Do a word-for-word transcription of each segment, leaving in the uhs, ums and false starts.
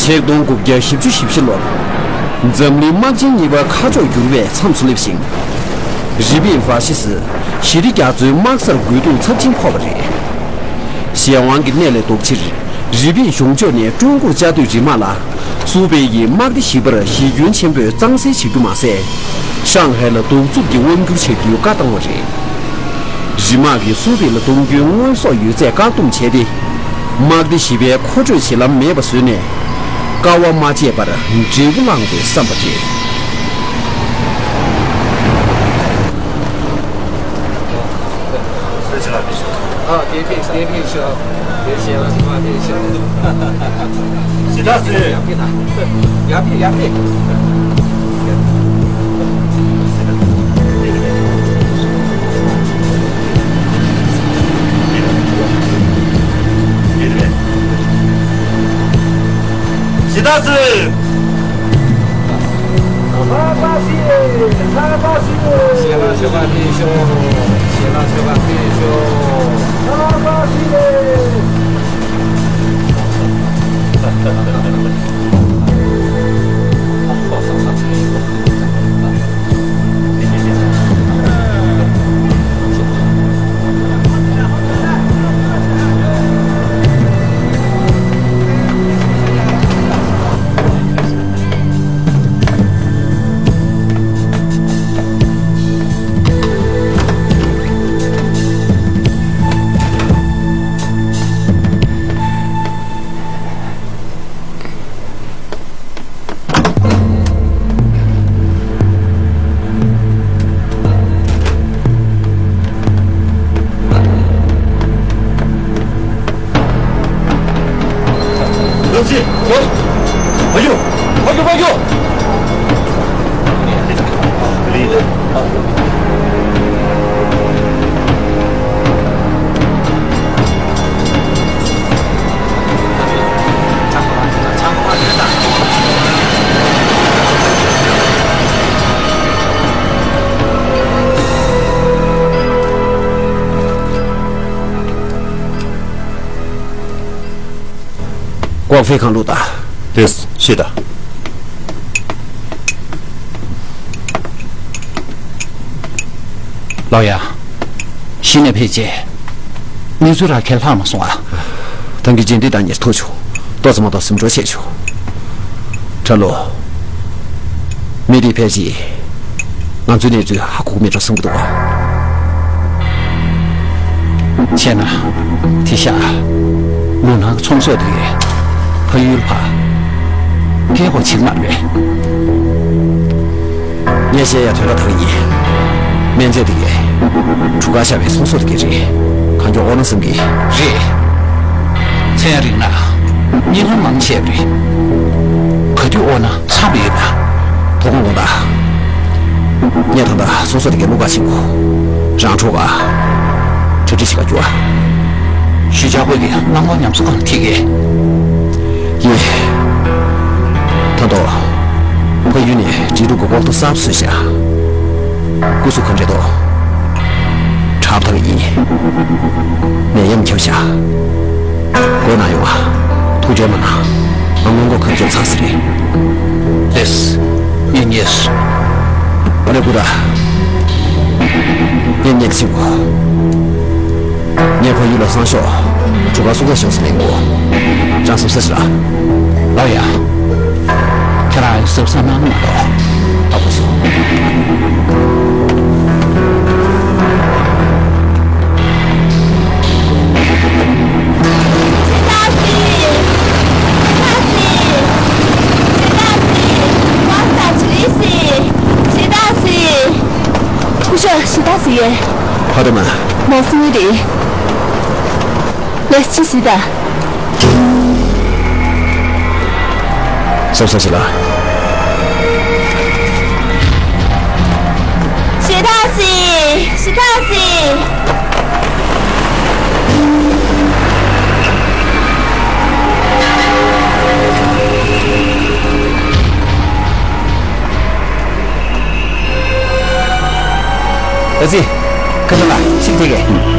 ཆིག་སྟོང་དགུ་བརྒྱ་བཞི་བཅུ་ཞེ་བཞི་ལོར། འཛམ་གླིང་དམག་ཆེན་གཉིས་པ་ཁ་ཕྱོགས་འགྱུར་བའི་མཚམས་སུ་སླེབས་ཤིང་། རི་པིན་ཧྥ་ཤི་སི་ཞི་བདེ་རྒྱ་མཚོའི་དམག་སར་རྒོལ་རྡུང་ཚབས་ཆེན་འཁོར་བ་རེད། གཞན་དབང་གི་གནས་ལས་ལྡོག་ཕྱིར། རི་པིན་གཞུང་ཕྱོགས་ནས་ཀྲུང་གོར་བཅའ་སྡོད་རི་དམག་ལ། སུའུ་པེ་ཡིས་དམག་སྡེ་བཞི་པར་གཞི་ཁྱོན་ཆེན་པོས་གཙང་སེལ་བྱེད་རྒྱུ་མ་ཟད། ཧྲང་ཧའེ་ལ་གདུག་རྩུབ་ཀྱིས་དབང་བསྒྱུར་བྱ་རྒྱུའི་བཀའ་བཏང་བ་རེད། རི་དམག་གིས་སུའུ་པེ་ལ་གཏོང་རྒྱུའི་དངོས་ཟོག་ཡོད་ཚད་བཀག་སྡོམ་བྱས་ཏེ། དམག་སྡེ་བཞི་པའི་མཁོ་སྤྲོད་བྱེད་ལམ་མེད་པ་བཟོས་ནས། དཀའ་བ་མ་སྤྱད་པར་འབྲས་བུ་བླངས་དགོས་བསམ་པ་རེད། ཨ། དེ་ཕིག་དེ་ཕིག་ཤོག་དེ་ཞེ་ལ་ཞེ་ལ་དེ་ཤོག་ཞེ་དྲག་སེ། ཡག་པོ་ཡག་པོ་ཡག་པོ། ཞེ་དྲག་སེ། ལྷག་པ་སི། ལྷག་པ་སི། ཞེ་ལ་ཞེ་པ་ཕེབས་ཤོག་ཞེ་ལ་ཞེ་པ་ཕེབས་ཤོག་ལྷག་པ་སི། ཀོག་ཧྥེ་ཁང་བླུགས་དང་། དེ་ཤེས་དང་། ལོ་ཡ། གཞི་ནས་ཕེབས་རྗེས། གནས་ཚུལ་རག་ཁྱེར་ལྷག་མ་སོང་ཨ། ཐང་གི་རྗེས་འདེད་དང་ངས་ཐུག་བྱུང་། ཏོག་ཙམ་མ་གཏོགས་ཟིན་འགྲོ་བྱས་བྱུང་། ཁྲ་ལོ། མི་དེ་ཕལ་ཆེར། ང་ཚོའི་གནས་ཚུལ་ཧ་གོ་གི་མེད་འགྲོ་བསམ་གྱི་འདུག་བ། བྱས་ན། དེ་ཤག་ལུང་ནག་ཚོང་ཟོག་དེ། ཕ་ཡུལ་ཕ། ཕལ་པོ་ཅིག་མ་རེད། ངས་བཤད་ཡ་དོན་དག་དེ་ཡིན། སྨན་རྫས་དེ་གས། གྲུ་ཁར་བཞག་པའི་ཚོང་ཟོག་དེ་གས་རེད། གང་མགྱོགས་དབོར་ན་བསམ་གི། རེད། ཚན་རིག་ན། གཉིད་ལམ་མང་ཆེ་བ་རེད། ག་དུས་དབོར་ན་འཚམས་ཡོད་པ། དོ་དགོང་དགོང་དག་ངས་ད་ལྟ་ཚོང་ཟོག་དེ་གས་བླུག་ག་ཕྱིན་གོ། རང་འཕྲོ་ག་གྲ་སྒྲིག་བྱེད་ག་རྒྱུ་ཨ། ཞུ་བྱ་དགོས་ཀྱི་རླངས་འཁོར་ཉམས་གསོ་ཁང་ལ་ཁྱེད་ཀྱིས། ཡིན། ད་དོ། ཕ་ཡུལ་ནས་འབྲེལ་གཏུག་གི་ཀོག་ཐོ་གསར་པ་བཟོས་ཤག་སྐུ་གཟུགས་ག་འདྲས་འདུག་གྲབས་དང་ཡིན། ནད་ཡམས་ཁྱབ་ཤག་སྒོ་ན་ཡོང་བ། ཐུགས་འཇོག་མ་གནང་། ང་སྔོན་འགོག་ཁབ་ཚོད་ཚར་ཟིན་རེད། ལེས། ཡིན་ཡེས། ཨ་ལེ་ཀུ་ར། ངས་ཉན་ཟིན་གོ། ངས་ཁོ་ཡུལ་ལ་སང་ཞོགས་གྲུ་ཁ་སུ་ག་ཤོག་སི་ལེན་གོ། ཅང་སུ་སི་ཤི་ར། ལོ་ཡ། ཁྱེད་རང་ཡང་སུ་སང་གནང་མ་གཏོགས། ད་གོ་སོང་། ཁུ་ཤ་ཞི་ད་སི་ཡེ། ཕ་དེ་མ། མོ་སི་མི་རེད། ལེས་ཅི་སི་ད། སོབ་སོབ་ཞི་ལ། ཞི་ད་སི། ཞི་ད་སི། ཨ་ཙི། ཁ་ཚ་ལ་ཤིག་ཐེག་གེ།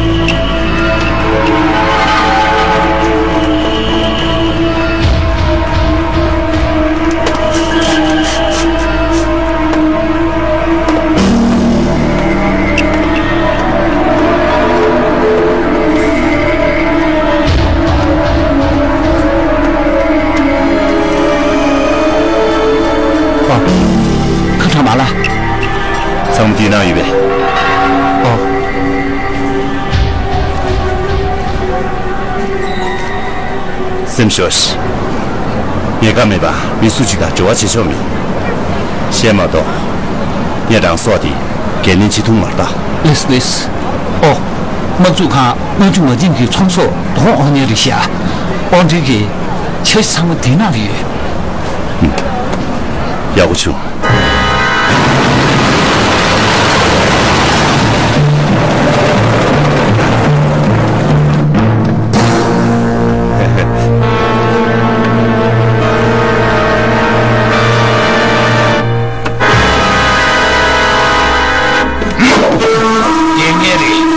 སེམས་ཤོར། ཉེན་ཁ་མེད་པ་མི་སུ་གཅིག་དང་འབྲེལ་བ་བྱེད་ཆོག་མེད། བཤད་མ་གཏོགས། ངས་རང་སྲོག་དེ་འགན་ལེན་བྱེད་ཐུབ་མ་རེད་ད། ལིས་ལིས། ཨོ། དམག་འཛུགས་ཁང་ལྔ་བཅུ་ང་གཅིག་གི་ཚོང་ཟོག་དོ་དགོང་དབང་གཉེར་རེད་ཤག་དབང་འབྲེལ་གྱི་འཆར་གཞི་ཚང་མ་དེའི་ནང་ལ་ཡོད། ཡག་པོ་བྱུང་། རྒྱལ་ངན་རེད།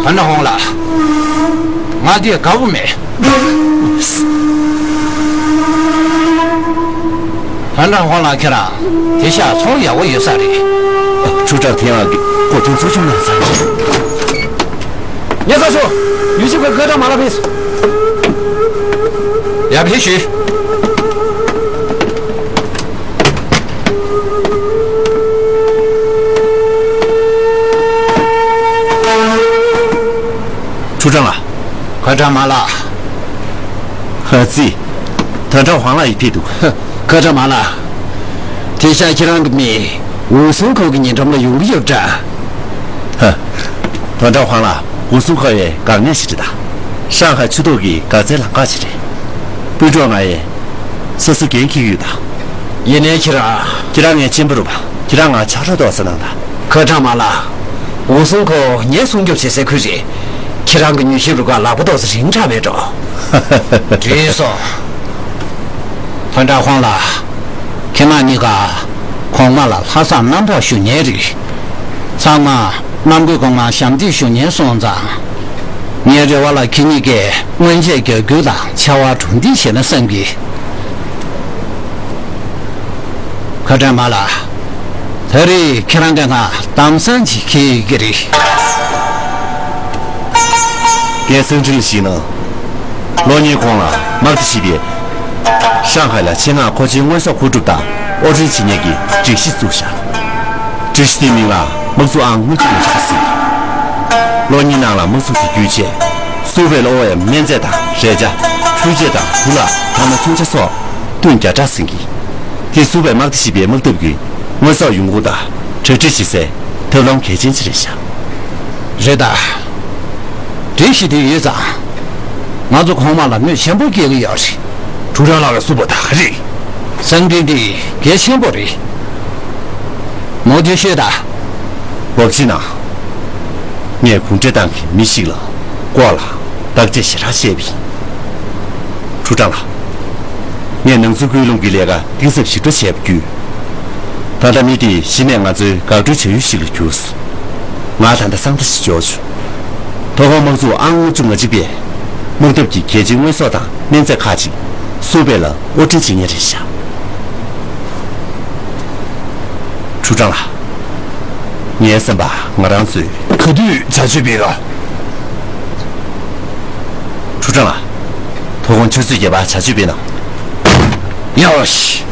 ད་ནི་ཧོང་ལ། ང་དེ་དགའ་པོ་མེད། ད་ནི་ཧོང་ལ་ཁྱེད་རང་དེ་ཤག་ཚོང་ཡག་པོ་ཡོད་ས་རེད། ཁྲུའུ་ཀྲང་ཐེ་ཝང་གི་སྐོར་ཐོན་ཚོགས་ཆུང་ནང་ཚར། ཉེ་ས་ཤོག་ཡུལ་ཞིབ་ཁང་ཁ་གྲངས་མ་ལ་ཕེབས། ཡར་ཕེབས་ཞུས། ཁྲུའུ་ཀྲང་ལགས། ཁ་གྲངས་མ་ལ། ཧ་ཙི། ད་ལྟ་ཧོང་ལགས་ཡིན་ཕེབས་འདུག་ཁ་གྲངས་མ་ལ། དེ་ཤག་ཁྱེད་རང་གི་མི་ཝུ་སུང་ཁོ་གི་ཉེ་འགྲམ་ལ་ཡོང་གི་ཡོད་འདྲ། ཧ། ད་ལྟ་ཧོང་ལགས་ཝུ་སུང་ཁོ་ཡའི་འགག་གནད་ཞིག་རེད་ད། ཧྲང་ཧའེ་ཆུ་ཐོག་གི་འགག་རྩའི་ལམ་ཁ་ཞིག་རེད། སྤུན་གྲོགས་ང་ཡིས་སོ་སོ་འགན་འཁྱེར་གྱི་ཡོད་ད། ཡིན་ནའི་ཁྱེད་རང་། ཁྱེད་རང་ངའི་གཅེན་པོ་རེད་པ། ཁྱེད་རང་ང་ཕྱག་རོགས་ཏོག་ཙམ་གནང་དང་། ཁ་གྲངས་མ་ལ། ཝུ་སུང་ཁོ་ངས་སྲུང་སྐྱོབ་བྱེད་སའི་ཁུལ་རེད། ཁྱེད་རང་གི་མྱུལ་ཞིབ་རུ་ཁག་ལག་པ་ཏོག་ཙམ་རིང་དྲགས་པས་འགྲོ། འགྲིག་སོང་། ད་ལྟ་ཧོང་ལགས། ཁྱེད་རང་གཉིས་ཀ་གོང་མ་ལ་ལྷག་བསམ་རྣམ་དག་ཞུ་མཁན་རེད། ཚང་མ་ནམ་མཁའི་གོང་མར་ཞབས་འདེགས་ཞུ་མཁན་སོང་ཙང་། ངའི་རེ་བ་ལ་ཁྱེད་གཉིས་ཀས་སྔོན་ཆད་རྒྱག་རྒྱུ་དང་ཕྱར་བ་གྲུ་འདེགས་བྱས་ན་བསམ་གི། ཁ་གྲངས་མ་ལ། ད་རེས་ཁྱེད་རང་གིས་ང་གཏམ་བཟང་ཅིག་འཁྱེར་ཡོད་ཀྱི་རེད། ངས་གསང་འཕྲིན་ལ་གཞིགས་ན། གློག་བརྙན་ཁོངས་ལ་དམག་སྡེ་བཞི་པས་ཧྲང་ཧའེ་ལ་ཆེད་མངགས་མཁོ་ཆེའི་དངོས་ཟོག་མཁོ་སྒྲུབ་དང་དབོར་འདྲེན་བྱེད་མཁན་གྱི་སྒྲིག་གཞི་བཙུགས་བཞག་སྒྲིག་གཞི་དེའི་མིང་ལ་དམག་འཛུགས་ཨང་ལྔ་བཅུ་ང་གཅིག་ཟེར། གློག་བརྙན་ནང་ལ་དམག་འཛུགས་དེ་བརྒྱུད་རྗེས་སུའུ་ཝེ་ལ་དབོར་བའི་སྨན་རྫས་དང་རས་ཆ། འཕྲུལ་ཆས་དང་དུག་ལག་ཐ་ན་མཚོན་ཆ་སོགས་ཏུན་བརྒྱ་ཕྲག་ཟིན་གྱི། དེ་སུའུ་ཝེ་དམག་སྡེ་བཞི་པའི་དམག་འཐབ་ཀྱི་དངོས་ཟོག་ཡོང་ཁུངས་དང་གྲ་སྒྲིག་བྱེད་སའི་ཐབས་ལམ་གལ་ཆེན་ཅིག་རེད་ཤག་རེད་ད། སྒྲིག་གཞི་དེ་ཡོད་ཙང་། ང་ཚོ་གོང་མ་ལ་གནོད་ཆེན་པོ་སྐྱེལ་གྱི་ཡོད་རེད། ཁྲུའུ་ཀྲང་ལགས་ཀྱིས་གསུངས་པ་ད་ག་རེད། གསང་འཕྲིན་དེ་གལ་ཆེན་པོ་རེད། མུ་མཐུད་ཤོད་ད། བབ་ཅི་ན། ངས་གུང་ཁྲན་ཏང་གི་མི་ཞིག་ལ་སྐོར་ལ་བརྟག་དཔྱད་ཞེ་དྲག་བྱས་པ་ཡིན། ཁྲུའུ་ཀྲང་ལགས། ངས་ནང་འཛུལ་སྐུལ་སློང་གི་ལས་ཀ་གཏིང་ཟབ་ཞིབ་ཕྲ་བྱས་པ་བརྒྱུད། ད་ལྟ་མི་དེ་གཞི་ནས་ང་ཚོའི་འགག་སྒྲོལ་བྱ་ཡུལ་ཞིག་ལ་གྱུར་སོང་། ང་ད་ལྟ་གསང་བརྡ་ཞིག་འབྱོར་བྱུང་། མཐོ་སྒང་དམག་འཛུགས་ཨང་ལྔ་བཅུ་ང་གཅིག་པས་དམག་འཐབ་ཀྱི་གལ་ཆེའི་དངོས་ཟོག་དང་སྨན་རྫས་ཁག་ཅིག་སུའུ་ཝེ་ལ་དབོར་འདྲེན་བྱེད་མཁན་རེད་ཤག་ཁྲུའུ་ཀྲང་ལགས། ངའི་བསམ་པར་ང་རང་ཚོས། ག་དུས་བྱ་སྤྱོད་སྤེལ་ག་ཁྲུའུ་ཀྲང་ལགས། དོ་དགོང་ཆུ་ཚོད་བརྒྱད་པར་བྱ་སྤྱོད་སྤེལ་གནང་། ཡོ་ཤི།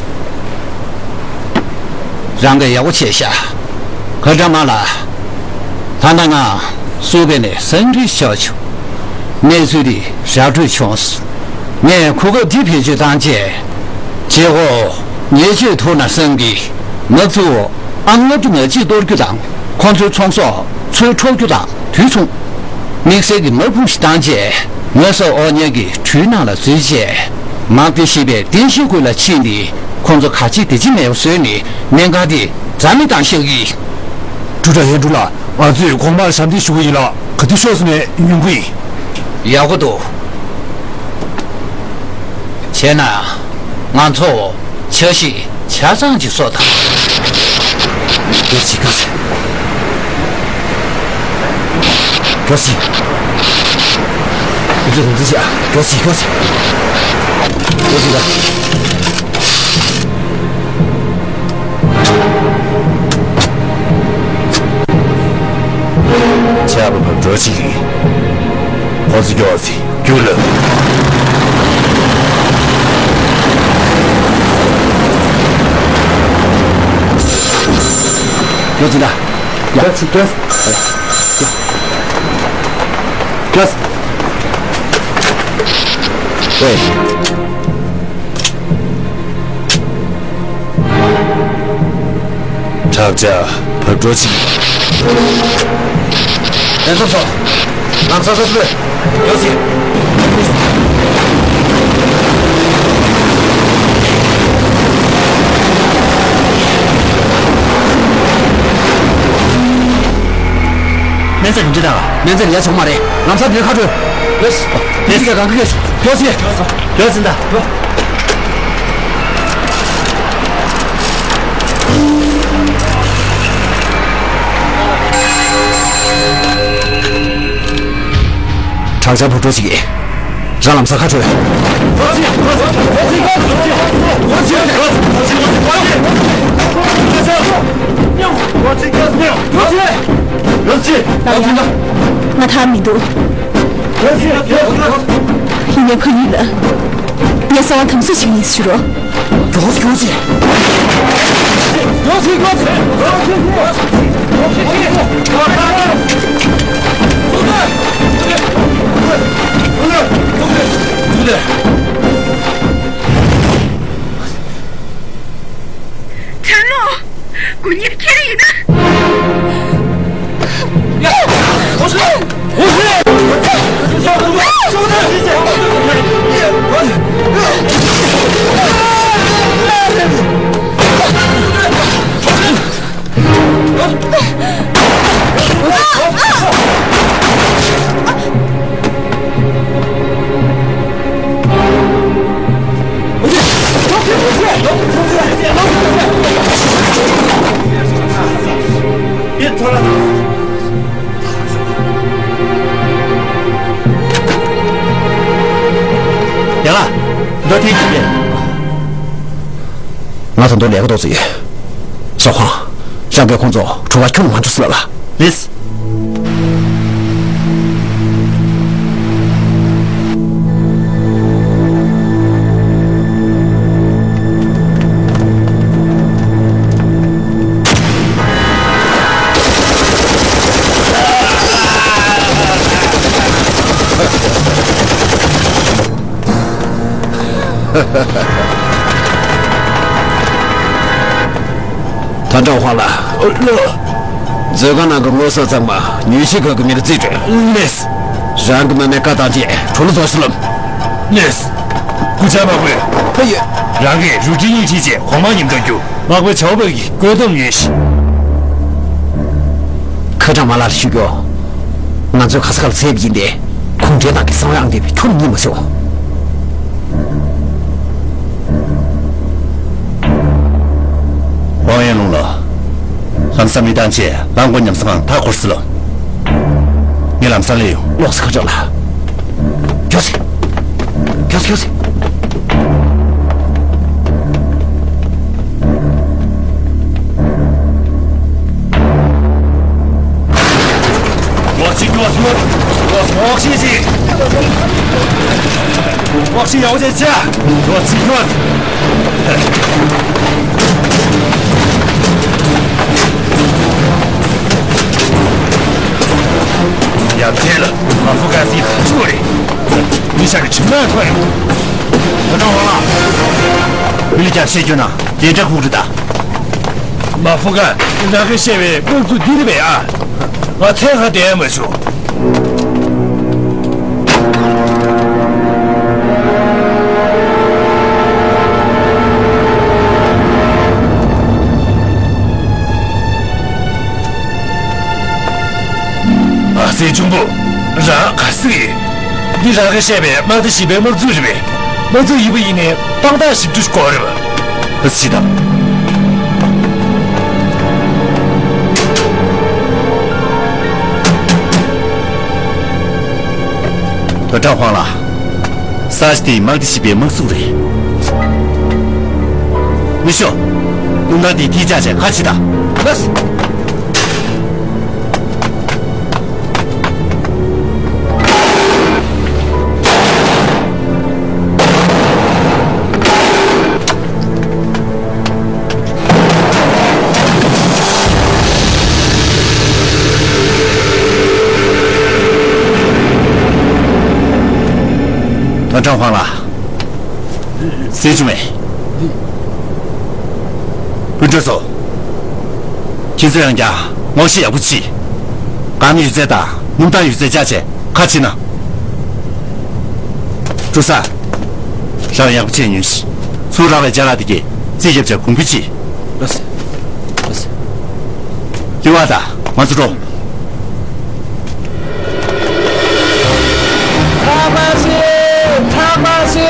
རང་གིས་ཡག་པོ་བྱས་ཤག་ཁ་ཀྲ་མ་ལགས། ད་ལྟ་ང་སུའུ་ཝེ་ནས་གསང་འཕྲིན་ཞུས་བྱུང་། གནས་ཚུལ་འདི་ར་སྤྲོད་བྱུང་སོང་། ངས་གོ་སྐབས་འདི་བེད་སྤྱོད་བཏང་རྗེས། བྱེད་སྒོ་ཉེས་སྤྱོད་ཐུག་ན་བསམ་གྱི། དམག་འཛུགས་ཨང་ལྔ་བཅུ་ང་གཅིག་གཏོར་རྒྱུ་དང་། ཁོང་ཚོའི་ཚོང་ཟོག་ཚུར་འཕྲོག་རྒྱུ་དང་དུས་མཚུངས། དམིགས་བསལ་གྱི་དམག་དཔུང་ཞིག་བཏང་རྗེས། ངོ་སོ་ཨོ་ཉལ་གྱི་གྲུའི་ནང་ལ་འཛུལ་རྗེས། དམག་སྡེ་བཞི་པའི་རྟེན་གཞིའི་ཁུལ་ལ་ཕྱིན་ཏེ། ཁོང་ཚོ་ག་ཅི་བདེ་སྐྱིད་མེད་པ་བཟོས་ནས་གནད་འགག་འདི་རྩ་མེད་བཏང་བཞག་གི། ཀྲུའུ་ཀྲང་ཡོན་ཀྲུའུ་ལགས། ང་ཚོས་གོང་མར་ཞབས་འདེགས་ཞུ་གི་ཡིན་ལགས། ག་དུས་ཤོག་ཟེར་ནས་ཉུང་གི་ཡིན། ཡག་པོ་འདུག་བྱས་ན། ང་ཚོ་འཆར་གཞི་ཆ་ཚང་ཅིག་བཟོ་དང་། མགྱོགས་ཤིག་མགྱོགས་ཤིག་མགྱོགས་ཤིག་ཁྱོད་ཚོས་དམ་འཛིན་བྱས། མགྱོགས་ཤིག་མགྱོགས་ཤིག་མགྱོགས་ཤིག་ད། ཆར་པ་བབས་འགྲོ་ཅིག་ཁོ་ཚོ་མགྱོགས་སེ་རྒྱུགས་ལ། མགྱོགས་ཅིག་ད། ཡ། མགྱོགས་སེ་མགྱོགས་སེ། མགྱོགས་སེ། མགྱོགས་སེ། ཨེ། དྲག་ཆར་བབས་འགྲོ་ཅིག་ལན་ཚོགས་སོ། ལམ་སང་སོ་སོ་ཡོད་ཅིག་སྨན་རྫས་གང་ཅི་དང་། སྨན་རྫས་ལས་བྱུང་མ་རེད། ལམ་སང་དེ་ཁ་གྲོལ། ལེས། ལེས་ཀྱི་གང་གི་ཡོད་ཟིན། ཡོད་ཟིན་ད། དྲག་ཆར་བུ་འགྲོ་ཞིག་གིས། རང་ལམ་སང་ཁ་གྲོལ། ང་ཐར་མི་འདུག་ཡིན་ནའི་ཕ་ཡུལ་ལ། ངས་གསང་བ་དམ་སྲུ་ཞིག་ཡིན་ཞུ་རོགས། མགྱོགས་སེ་མགྱོགས་སེ། མགྱོགས་སེ་མགྱོགས་སེ། ཁྱེད་རང་ཡིན་ན། ཡ་ལ། འདི་དེ་གི་རེད། ང་ད་དུང་ལས་ཀ་ཏོག་ཙམ་ཡོད། སོ་ཧང་། ཞང་གིས་ཁོང་ཚོ་གྲོད་ཁ་ཁྱོན་མ་འཇུ་ཟེར་ལབ། ལེས། ཐན་ཀྲང་ཧྭ་ལགས། ཨོ་ལོ། མཛོད་ཁང་ནང་གི་དངོས་ཟོག་ཚང་མ་ཉུལ་ཞིབ་ཁང་གི་མིར་རྩིས་སྤྲོད། ལེས། རང་གི་མི་མེད་བཀའ་བཏང་རྗེས་གྲོ་ལོ་རྫོང་ཕྱིར་ལོག་ལེས། སྐུ་བཅར་དམག་དཔོན། ཕ་ཡོད། རང་གིས་རུ་ཁྲིད་སྙིང་ཁྲིད་རྗེས་གོང་མ་མཉམ་དུ་རྒྱུགས། དམག་དཔོན་ཆའོ་པེ་གིས་བཀོད་འདོམས་ཡོད་ཤི། ཁ་ཀྲང་མ་ལགས་ལ་ཞུ་རྒྱུ། ང་ཚོས་ག་ས་ག་ལ་འཚོལ་བ་ཡིན་ཏེ། ཁུངས་འདྲེན་དང་གི་གསང་བའི་ཨང་དེ་ཁྱོན་ནས་རྙེད་མ་སོང་། ཝང་ཡན་ལུང་ལགས། ལམ་སང་མི་བཏང་ཆེད་རླངས་འཁོར་ཉམས་སང་མཐའ་འཁོར་སྲིད་ལོ། ངས་ལམ་སང་སླེབས་ཡོང་། ལོག་སི་ཁ་ཅག་ལ། ཁྱོད་སི། ཁྱོད་སི་ཁྱོད་སི། ཝག་ཆི་ཁྱོད་སི། ཝག་ཆི་ཅི། ཝག་ཆི་ཡའོ་ཅེ་ཅ། ཝག་ཆི་ཁྱོད། ཡ་མཚན་ལ་མ་ཕུ་ག་སི་ཧ་ཆུ་རེད། མི་ཤ་གི་ཁྱིམ་ན་ཐོན་ཡོང་། ད་ནང་བ་ལ། མི་ལ་རྒྱབ་བཤད་རྒྱུ་ན་དེ་འདྲ་ཁུག་རེད་ད། མ་ཕུ་ག་རང་གིས་བཤད་པའི་དམག་འཛུགས་འདི་རེད་པས་ཨ། ང་མཚན་ཧ་བསྡད་མ་བྱུང་། ཨ་སེ་ཅུང་པོ། རང་ག་སུ་ཡིན། འདི་རང་གིས་བཤད་པའི་དམག་སྡེ་བཞི་པའི་དམག་འཛུགས་རེད་པས། དམག་འཛུགས་ཡིན་པ་ཡིན་ནའི་དཔང་རྟགས་ཞིབ་འཇུག་དགོས་རེད་པ། ཨ་སི་དང་། ཐོ་ཀྲང་ཧོང་ལགས། ས་གཞི་དེའི་དམག་སྡེ་བཞི་པའི་དམག་ཟུར་རེད། མི་ཤོག་རླུང་ནག་དེའི་ཐིག་ཆག་བྱས་ཁ་ཕྱེ་དང་། ལགས། ཐོ་ཀྲང་ཧོང་ལགས། སྲིད་བྱུང་མེད། སྤུན་གྲོགས་ཚོ། ཁྱེད་ཚོ་ཡང་བསྐྱར་ངོ་ཤེས་ཡག་པོ་གྱིས། སྒམ་ཡོད་ཚད་དང་སྣུམ་ཐང་ཡོད་ཚད་བཅག་བྱས་ཁ་ཕྱེ་ན། འབྲུག་གསར། རང་ཡག་པོ་བྱས་ཉོན་ཞིག་ཚུར་རག་པའི་ཅ་ལག་དེ་གས་རྩིས་རྒྱབ་བྱས་གོང་འབུལ་གྱིས། ལགས་སོ། ལགས་སོ། ལྟེ་བ་དང་ང་ཚོ་འགྲོ། ཐག་པ་སེ། ཐག་པ་སེ།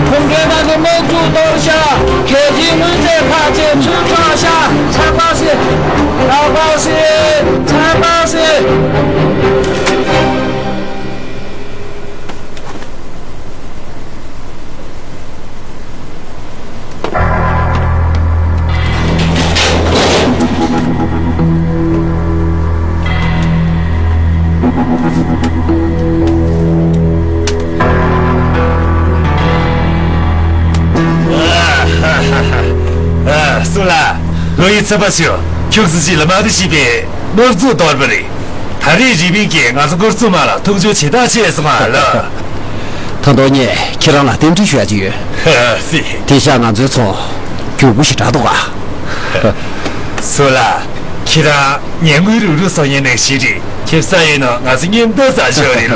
གུང་ཁྲན་ཏང་གི་དམག་འཛུགས་གཏོར་བཤགས། གལ་ཆེའི་དངོས་རྫས་ཁག་ཅིག་ཚུར་འཕྲོག་བཤགས། ཐག་པ་སེ། ཐག་པ་སེ། ཐག་པ་སེ། ཨ། སུ་ལ། ལོ་ཡི་ཚོད་པ་ཞུ། ཁྱུག་ཙི་ཅི་ལ་མ་དུ་ཤི་པའི་ནོར་ཚུ་དོར་བ་རེད། ད་རེས་རི་བིང་གིས་ང་ཚོ་འགོ་རྩོམ་མ་ལ་ཐུགས་རྗེ་ཆེ་ད་ཆེ་སོང་ང་ལ། ད་དུང་ངས་ཁྱེད་རང་ལ་རྟེན་འབྲེལ་ཞུ་ཡ་ཅིག་ཡོད། ཧ་སི། དེང་ཞག་ང་ཚོའི་ཚོང་མགྱོགས་པོ་ཞིག་དྲག་འདུག་ག་སོ་ལ། ཁྱེད་རང་ཉེ་དངུལ་རུ་རུ་སོང་ཡས་ནས་ཤི་རེད། ཁྱེད་ས་ཡས་ནོ་ང་ཚོ་མཉམ་དུ་ས་ཞོ་རེད་ལ།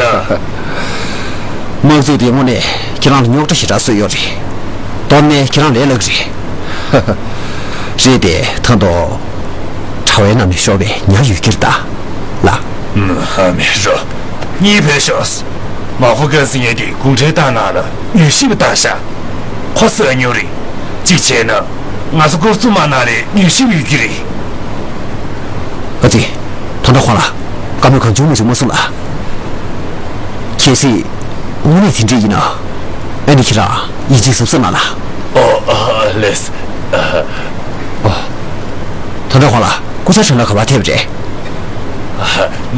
དམག་འཛུགས་དེ་དངོས་གནས་ཁྱེད་རང་ལ་རྙོག་དྲ་ཞེ་དྲག་བཟོས་ཡོད་རེད། སྟོབས་ནས་ཁྱེད་རང་ལས་སླ་གི་རེད། རེད་དེ་ད་དུང་། གྲྭ་བའི་ནང་ནས་ཤོར་བའི་ཉ་ཡོད་ཀྱིར་ད། ལ། ཧ་མི་རོ། གཉིས་བས་ཤོག་མ་ཧོ་ག་སི་ངེ་དེ་གུང་ཁྲན་ཏང་ནང་ལ་མྱུལ་ཞིབ་བཏང་ཤག་ཁོ་སོས་ཉོ་རེད། གཅིག་བྱས་ན། ང་ཚོ་སྐོར་གཙུག་མ་ནང་ལས་མྱུལ་ཞིབ་ཡོད་ཀྱི་རེད། ཨ་ཙི། དོན་དག་ཁོ་ལ། བཀའ་མོལ་གང་བྱུང་མ་བྱུང་མ་གསུང་ལ། གལ་སྲིད། དངོས་གནས་དེ་འདྲ་ཡིན་ན། ཨ་ནི་ཁྱེད་རང་ཡིད་ཆེས་གཟབ་གཟབ་གནང་ལ། ཨོ་ཨ་ལེས། ཨོ། ད་ལྟ་ཁོང་ལ་སྐུ་ཚ་ཁྲིམས་ལ་ག་པར་ཐེབས་རེད།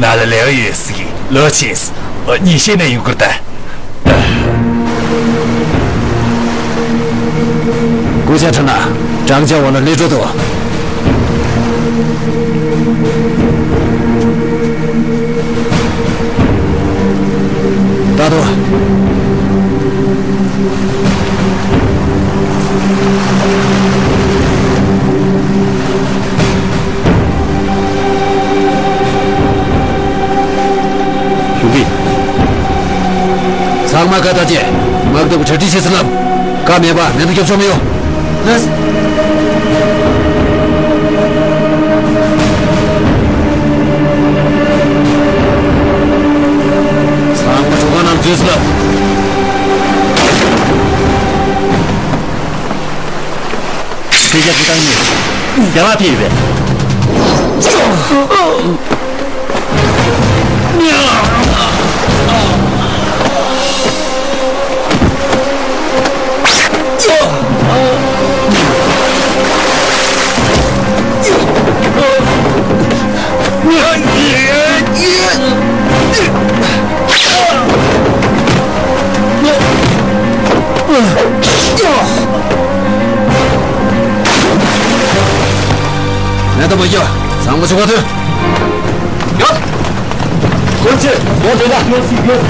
ཨ། ནང་ལ་ལས་ཀ་ཡོད་ཟེར་གི་ལོ་ཕྱིན། ཨོ་ཉིན་ཤས་ནས་ཡོང་གི་རེད་ད། སྐུ་ཚ་ཁྲིམས་ལ་ཀྲང་ཅ་ཝང་ལ་སླེབས་འགྲོ་འདུག་ད་དུང་། གཞུང་གིས། ཚང་མ་བཀའ་ལྟར་བྱས། དམག་སྡེ་བ་གྲ་སྒྲིག་བྱེད་ཟེར་ལབ། བཀའ་མེད་པ་མེ་མདའ་རྒྱབ་ཆོག་མི་ཡོང་། ལགས། ཚང་མ་གྲུ་ཁ་ནང་འཛུལ་ཟེར་ལབ། ཕལ་ཆེར་ཁོ་ཐག་ཉེ། རྒྱ་ལག་ཕེབས་ཡོད་པས། ང་ད་མ་ཡོ། ཚང་མ་ཆུ་བ་ཐོན། ཡོད། ཀུན་གྱིས་ཡོད་དེ་ལ། ཡོད་སྲིད་ཡོད།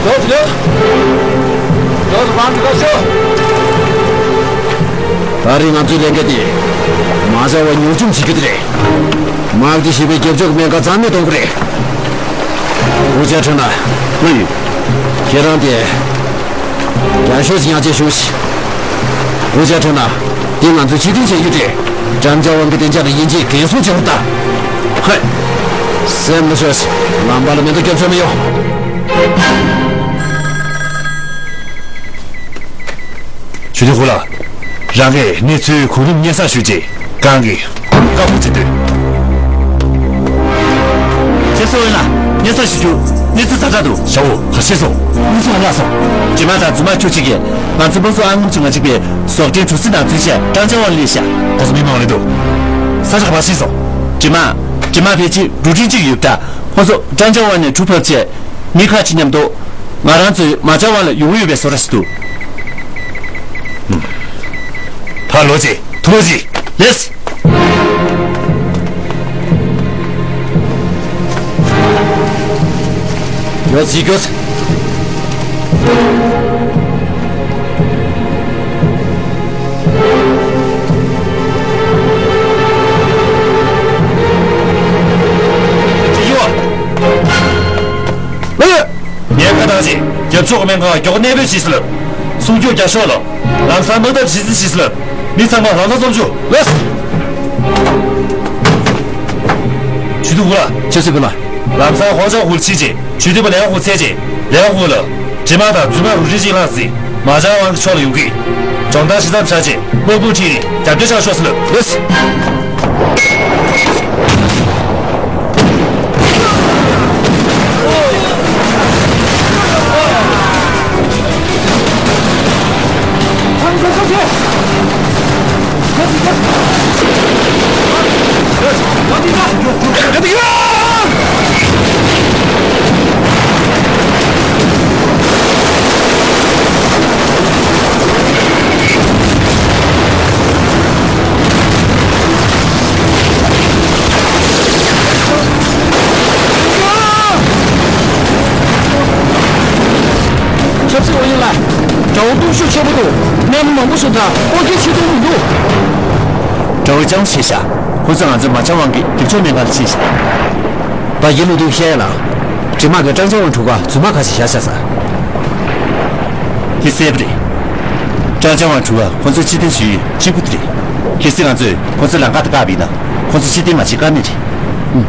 ཡོད་ཡོད། ཡོད་རང་གི་ལ་ཤོག་ད་རེས་ང་ཚོའི་ལས་འགན་དེ། མ་བྱ་བ་ཉུང་འཇོམས་བྱེད་རྒྱུ་དེ་རེད། དམག་སྡེ་བཞི་པའི་རྒྱབ་ཕྱོགས་སྨན་ཁང་རྩ་མེད་གཏོང་དགོས་རེད། སྐུ་ཚེ་ཁྲོན་ན། ང་ཡོད། ཁྱེད་རང་དེ། རྒྱ་ཤོས་ཡང་ཅེ་ཤོས། སྐུ་ཚེ་ཁྲོན་ན། འདི་ང་ཚོས་ཕྱིར་འཐེན་བྱེད་རྒྱུ་རེད། ཀྲང་ཅ་ཝང་གི་བདེ་འཇགས་ལ་ཡིན་གཅིག་འགན་སྲུང་བྱེད་དགོས་ད། ཧེ། སེམས་ལ་ཤོས། ལམ་བར་ལ་མེ་མདའ་རྒྱབ་ཆོག་མི་ཡོང་། ཞུ་དེ་ཧུ་ལ། རང་གིས་གནས་ཚུལ་གོ་རིམ་སྙན་སེང་ཞུས་རྗེས་གང་གི་བཀའ་ཕོག་བྱེད་དུས། ཁྱེད་ཚོ་ཡིན་ན་སྙན་སེང་ཞུ་རྒྱུ་གནས་ཚུལ་ཛ་དྲག་འདུག་ཞའོ་ག་ཤེས་སོང་། གནས་ཚུལ་ཧ་ལས་སོང་། རྗེས་མ་དང་རྫུན་མ་ཁྱོད་གཅིག་གིས་ང་ཚོ་དམངས་གཙོ་ཨང་རིམ་བཅོ་ལྔ་གཅིག་པའི་ཟོག་འདྲེན་གྲུ་གཟིངས་ནང་འཛུལ་བྱས་ཀྲང་ཅ་ཝང་སླེབས་ཤག་ཁོ་ཚོ་མི་མང་ལས་འདུག་ས་ཆ་ག་པར་ཤེས་སོང་། རྗེས་མ་རྗེས་མ་ཕལ་ཆེར་འགྲོ་གྲོན་གཅིག་ཡོད་པ་འདྲ། ཁོ་ཚོ་ཀྲང་ཅ་ཝང་ནས་གྲུ་ཕབ་བྱས། མི་ཁ་ཅིག་མཉམ་དུ། ང་རང་ཚོའི་མ་ཅ་ཝང་ལ་ཡོང་གི་ཡོད་པའི་བཟོ་འདྲ་ཞིག་འདུག་ཕར་ལོག་ཅིག་ཐུགས་རྗེ་ཆེ། ལེས། ཡོད་ཟིག་ཡོད། ཅི་ཡོད། ལགས། ངས་བཀའ་བཏང་རྗེས་རྒྱབ་ཕྱོགས་སྨན་ཁང་མགྱོགས་གནས་སྤོས་བྱས་ཟིན། སྲུང་སྐྱོབ་རྒྱག་ཤོག་ལོ། ལམ་སང་དམག་འཐབ་བྱེད་རྩིས་བྱས་ཟིན། མི་ཚང་མ་ལམ་ཁ་འཛོམས་བྱུང་། ལགས། ཇུས་འདུག་གུ་ལ། ཁྱེད་ཚོས་བུ་ལ། ལམ་སང་ཧོང་ཅང་ཧུར་ཕྱིན་རྗེས་ཇུས་འདུག་པ་ལེན་ཧུར་ཚད་རྗེས་ལེན་ཧུར་ལ། འདྲེ་དམག་དང་རྫུན་དམག་རུ་རི་ཅིག་ལྷག་ཟིན། མ་ཅང་ཝང་གི་ཕྱོགས་ལ་ཡོང་གི། སྦྱོང་བརྡར་ཞིག་མཚམས་བཞག་རྗེས་དམག་དཔུང་ཁྲིད་ནས་རྒྱབ་སྐྱོར་བྱ་ཤོག་ཟེར་ལབ། ལགས། ཆབ་སྲིད་ཨུ་ཡོན་ལགས། དགྲ་བོ་སྟོབས་ཤུགས་ཆེན་པོ་འདུག་གནས་མོ་མང་པོ་ཞིག་དང་ཨོ་རྒྱན་ཆེ་མཐོང་མི་འདུག་དགྲ་བོ་ཅང་ཆེ་ཤག་ཁོ་ཚོ་ང་ཚོའི་མ་ཅང་ཝང་གི་རྒྱབ་ཕྱོགས་སྨན་ཁང་ལ་ཕྱིན་ཤག་ད་ཡིན་ལུགས་འདུག་བཤད་ཡ་ལ། འདྲེ་དམག་གིས་ཀྲང་ཅང་ཝང་གྲུ་ཁ་རྫུན་དམག་ཁ་ཤས་བཞག་ཤག་ཟེར། དེ་གསལ་པོ་རེད། ཀྲང་ཅང་ཝང་གྲུ་ཁ་ཁོ་ཚོའི་སྤྱི་མཐུན་ཞུ་ཡུལ་གཅིག་པུ་དེ་རེད། གལ་སྲིད་ང་ཚོས་ཁོ་ཚོའི་ལམ་ཁ་དེ་བཀག་པ་ཡིན་ན་ཁོ་ཚོ་ཕྱིར་འཐེན་མ་བྱེད་ཀ་མེད་རེད། ཨུམ།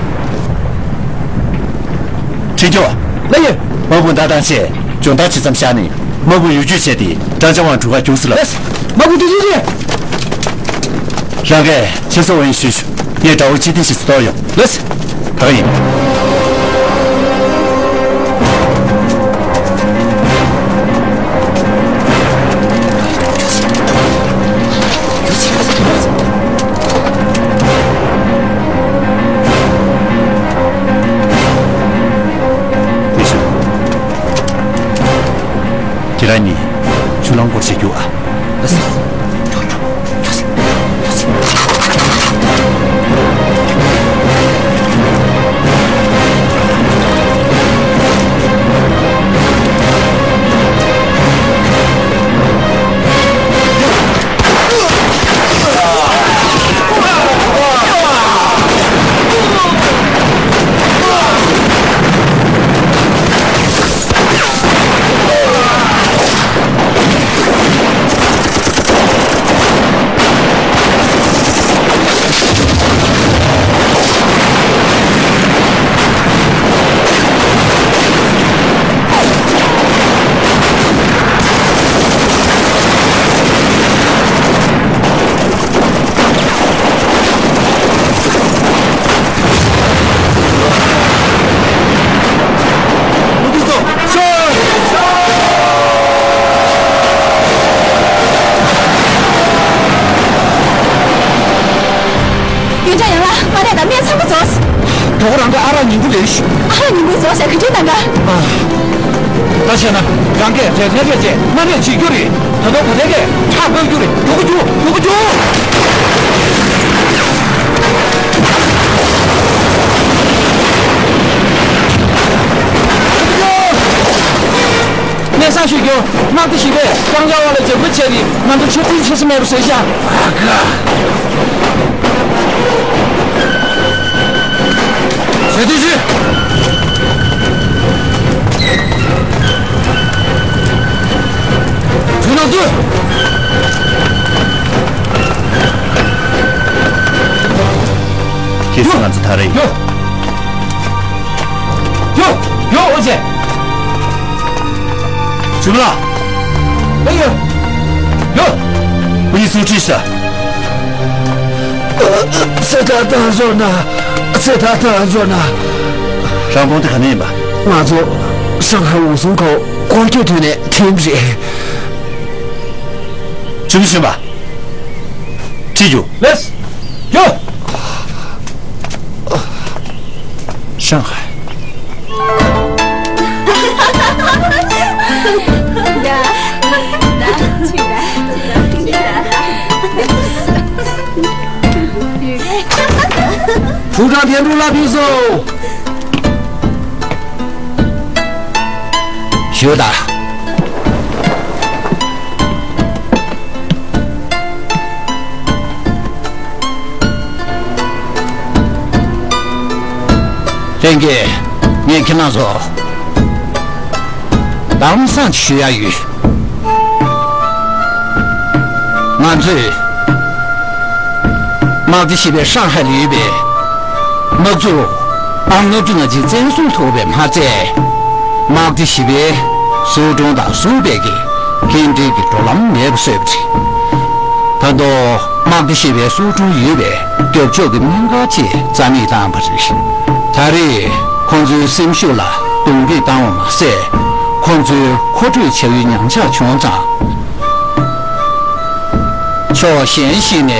ཁྲིན་ཀྱོ། ལགས་ཡོད། དམག་དཔུང་ད་ཐེངས་ཆེད་སྦྱོང་བརྡར་བྱེད་མཚམས་བཞག་ནས་དམག་དཔུང་ཡུལ་སྐྱོད་བྱས་ཏེ་ཀྲང་ཅང་ཝང་གྲུ་ཁ་རྒྱུགས་ཟེར་ལབ། ལགས། དམག་དཔུང་དེ་ཚོ་ཆེ། རང་གིས་ཆེ་ས་འོ་ཡིན་ཞུས་ཞུ། ངས་དགྲ་བོ་སྤྱི་མཐུན་ཞིག་གཏོར་ཡོང་། ལགས། ད་ག་ཡིན། ཁྱེད་རང་གཉིས་ཆུ་ལང་སྐོར་ཞིག་རྒྱུགས་ཨ། ལགས་སོ། ཡོན་ཀྲང་ཡང་ལགས། མ་རེད་ད། སྨན་ཚང་མ་རྫོགས། གྲོགས་པོ་རང་གིས་ཨ་རག་ཉིང་ཁུ་ལེན་ཤོག་ཨ་རག་ཉིང་ཁུ་རྫོགས་ཟེར་ག་འདྲའི་གནང་ག་ད་བྱས་ན་རང་གིས་རེ་རེ་རེ་བྱས་མ་རེད་བྱེད་རྒྱུ་རེད། ད་དུང་ག་རེ་རེད་ཁྲག་འབབ་རྒྱུ་རེད། མགྱོགས་པོ་རྒྱུགས། མགྱོགས་པོ་རྒྱུགས། གནས་ས་ཞུ་རྒྱུ། དམག་སྡེ་བཞི་པས་ཀྲང་ཅང་ཝང་ལ་འཇབ་རྒོལ་བྱས་ནས་ང་ཚོ་ཕྱིར་འཐེན་བྱེད་ས་མེད་པ་བཟོས་ཤག་ཨ་ཁ། ཟས་དུས་ཆུ། ཆུ་ནང་བཙུད། ཁྱེད་ཚོ་ང་ཚོ་ཐར་རེ་ཡོད། ཡོད། ཡོད། ཨོ་ཅེ། ཞུ་ལ། ཨེ་ཡོད། ཡོད། ཨུ་ཡི་སུ་ཁྲིད་ཤག་ཚེ་ཐར་བཏང་བཟོ་ན། ཚེ་ཐར་བཏང་བཟོ་ན། རང་དགོང་དེ་ག་ནས་ཡིན་པ། ང་ཚོ་ཧྲང་ཧའེ་འོག་ཟོན་ཁོ་སྐོར་སྐྱོད་ཐོན་ནས་ཐིམ་རེད། ཆུ་མི་ཤོན་པ། ཁྲིད་རྒྱུ། ལེས། རྒྱུ། ཧྲང་ཧའེ། ཧྲུའུ་ཀྲང་ཐན་ཀྲུའུ་ལགས་ཕེབས་སོང་། ཡོད་ད། ལྷན་རྒྱས། ངས་ཁྱེད་རང་ཚོ་དྭངས་གཙང་ཞུ་ཡ་ཡོད། ང་ཚོས་དམག་སྡེ་བཞི་པའི་ཧྲང་ཧའེ་ལ་ཡོད་པའི་དམག་འཛུགས་ཨང་ལྔ་བཅུ་ང་གཅིག་བཙན་བཟུང་ཐུབ་པས་མ་ཚད། དམག་སྡེ་བཞི་པའི་སོ་སྒྲུང་དང་ཟུར་སྤེལ་གྱི་ལྷན་འབྲེལ་གྱི་འགྲོ་ལམ་མེད་པ་བཟོས་པ་རེད། ད་དུང་དམག་སྡེ་བཞི་པའི་སོ་སྒྲུང་ཡོད་པའི་རྒྱབ་ཕྱོགས་ཀྱི་སྨན་ཁང་བཅས་རྩ་མེད་བཏང་བ་རེད། ད་རེས་ཁོང་ཚོའི་སེམས་ཤུགས་ལ་རྡུང་རྡེག་བཏང་བ་མ་ཟད། ཁོང་ཚོའི་མཁོ་སྤྲོད་བྱ་ཡུལ་ཉམས་ཆག་བྱུང་ཙང་། ཕྱོགས་གཞན་ཞིག་ནས་